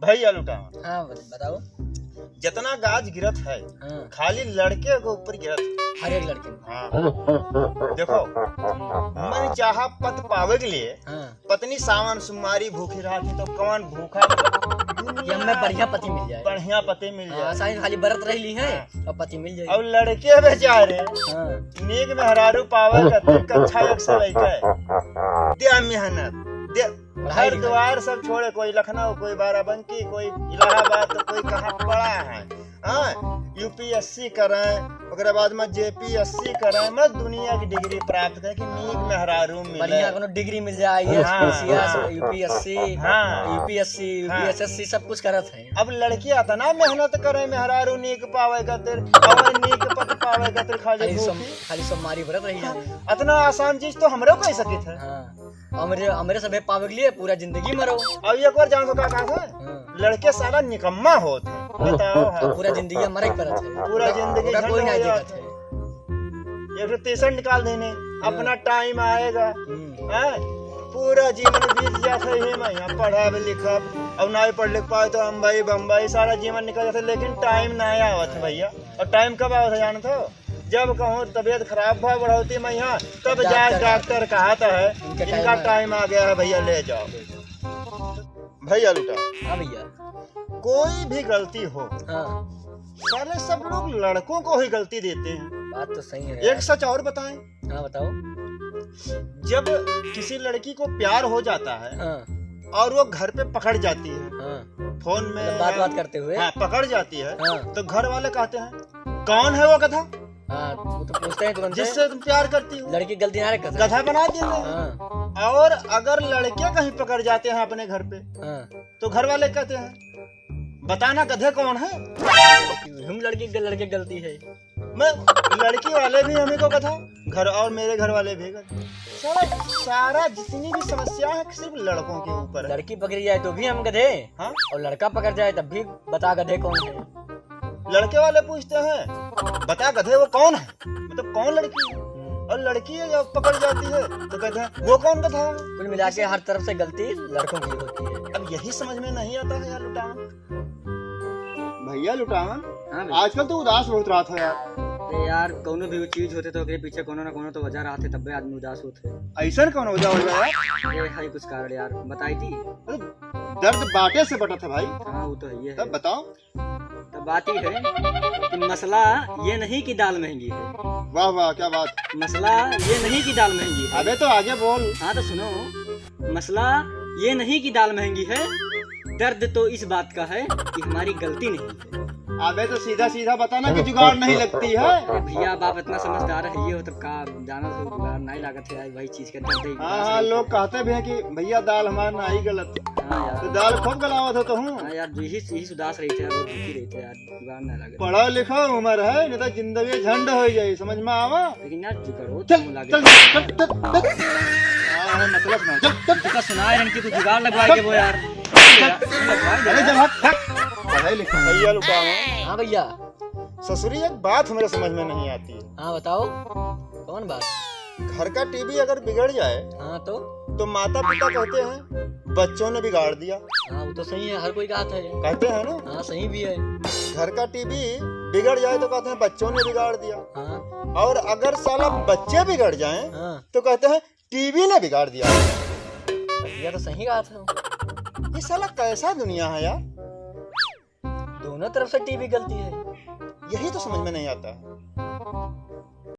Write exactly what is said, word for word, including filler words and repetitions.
भैया लुटावन। हाँ, बत-, बताओ। जितना गाज गिरत है, हाँ। खाली लड़के के ऊपर गिरत है। हर एक लड़के में। हाँ। देखो, मन चाहा पत पावे के लिए, हाँ। पत्नी सावन सोमवारी भूखी रहत है, तो कौन भूखा, मतलब, ये हमें बढ़िया पति मिल जाए। बढ़िया पति मिल हाँ, जाए। साईं खाली बरत रह ली है, हाँ। और पति मिल जाए। और लड़के बेचारे, हाँ। नीक मेहरारू पावे खातिर कक्षा एक से लइके, द्या मेहनत, द्या पढ़ाई घर लिखाई। द्वार सब छोड़े, कोई लखनऊ, कोई बाराबंकी, कोई इलाहाबाद, तो कोई कहाँ पड़ा है। हाँ, यूपीएससी करें, ओकरे बाद में जेपीएससी करें, मतलब दुनिया की डिग्री प्राप्त करें कि नीक मेहरारू मिले। बढ़िया कोनो डिग्री मिल जाए, हाँ। आईएएस, पीसीएस, यूपीएससी, हाँ। यूपीएससी, हाँ। यूपीएसएससी सब कुछ करत है। अब लड़की अतना मेहनत करे, मेहरारू नीक पावे खातिर, और नीक पत पावे खातिर खाली खाली सोम-, भूखी। खाली सोमवारी व्रत रही जाए। अतना आसान चीज तो हमरो कह सकित है। हाँ। हमरे, हमरे सभे पावे के लिए पूरा जिंदगी मरो। अब एक बार जान तो का कहा था? हाँ। लड़के साला निकम्मा होत है। बताओ, हाँ। पूरा जिंदगी मरे के परत है। पूरा जिंदगी ओका झंड कोई हो नहीं जात देखत है। है। एक ठो तीसर निकाल देने, हाँ। अपना टाइम आएगा। हम्म। हाँ? पूरा जीवन बीत जात है, हे मैं यहाँ पढ़ब लिखब, अब नहीं पढ़ लिख पाए तो अम्बई बम्बई, सारा जीवन निकल जाता है, लेकिन टाइम नहीं आवत है भैया। और टाइम कब आवत है जानत हो? जब कहूँ तबीयत खराब भा बढ़ौती में यहाँ, तब डॉक्टर जाए डॉक्टर कहता है, इनका इनका टाइम आ टाइम आ गया है भैया, ले जाओ। भैया लुटा, हाँ भैया। कोई भी गलती हो, हाँ। साले सब लोग लड़कों को ही गलती देते हैं। बात तो सही है एक यार। सच और बताएं। हाँ, बताओ। जब किसी लड़की को प्यार हो जाता है हाँ। और वो घर पे पकड़ जाती है, हाँ। फोन में मतलब बात बात करते हुए। हाँ, पकड़ जाती है, हाँ। तो घर वाले कहते हैं, "कौन है वो गधा?" हाँ, वो तो पूछते हैं तुरंत। जिससे तुम प्यार करती हो। लड़की गलती ना करे, गधा। गधा बना देते हैं। हाँ। और अगर लड़के कहीं पकड़ जाते हैं अपने घर पे, हाँ। तो घर वाले कहते हैं, "बताना गधे कौन है?" हम लड़की, लड़के गलती है। मैं, लड़की वाले भी हमें को गधा, घर, और मेरे घर वाले भी गधा। सारा, सारा जितनी भी समस्या है सिर्फ लड़कों के ऊपर है। लड़की पकड़ी जाए तो भी हम गधे, हाँ? और लड़का पकड़ जाए तब भी बता गधे कौन है। लड़के वाले पूछते हैं, "बता गधे वो कौन है?" मतलब कौन लड़की है? हम्म। और लड़की जब पकड़ जाती है तो कहते हैं, "वो कौन गधा है?" कुल मिला के हर तरफ से गलती लड़कों की होती है। अब यही समझ में नहीं आता है यार लुटावन। भैया लुटावन, हाँ भैया। आजकल तो उदास बहुत रहत हो यार। अरे यार, कौनो भी चीज होते तो ओकरे पीछे कौनो ना कौनो तो वजह रहत है, तब्बे आदमी उदास होत है। ऐसन कौन वजह हो यार? अरे है कुछ कारण यार, बताई दी। अरे दर्द बाटे से बटत है भाई। हाँ, वो तो है ही है। तब बताओ। तब बात ये है कि मसला ये नहीं कि दाल महंगी है। वाह वाह, क्या बात। मसला ये नहीं कि दाल महंगी है। अबे तो आगे बोल। हाँ तो सुनो, मसला ये नहीं कि दाल महंगी है, दर्द तो इस बात का है कि हमारी गलती नहीं है। अबे तो सीधा सीधा बता ना कि जुगाड़ नहीं लगती है। अरे भैया, अब आप इतना समझदार है, ये हो तब का जाना तो जुगाड़ नहीं लागत है, भाई चीज के दर्द ही हाँ, हाँ, लोग कहते भी हैं कि भैया दाल हमार ना आई गलत। हाँ यार। तो दाल खूब गलावत हो तो हूँ। हाँ यार, यही, यही उदास रही थे यार, वो दुखी रही थे यार, जुगाड़ नहीं लागत। पढ़ा लिखा उम्र है, नहीं तो जिंदगी झंड हो जाए, समझ में आवा? लेकिन यार, जुगाड़ हो चल, तुम लागे। चल, चल, चल, चल। हाँ, मतलब ना। चल, चल। जुगाड़ सुना है इनकी, कुछ जुगाड़ लगवा के वो यार। चल। लगवा दे। अरे जब हट, हट। पढ़ाई लिखाई। भैया लुटावा। हाँ भैया। ससुरी, एक बात हमरे समझ में नहीं आती है। हाँ, बताओ, कौन बात? घर का टीवी अगर बिगड़ जाए, हाँ, तो? तो माता पिता कहते हैं, "बच्चों ने बिगाड़ दिया।" हाँ, वो तो सही है, हर कोई कहत है। कहते हैं ना? हाँ, सही भी है। घर का टीवी बिगड़ जाए तो कहते हैं, "बच्चों ने बिगाड़ दिया।" हाँ। और अगर साला बच्चे बिगड़ जाएं, हाँ। तो कहते हैं, "टीवी ने बिगाड़ दिया।" ये तो सही कहत है। ये साला कैसा दुनिया है यार? दोनों तरफ से टीवी गलती है। यही तो समझ में नहीं आता।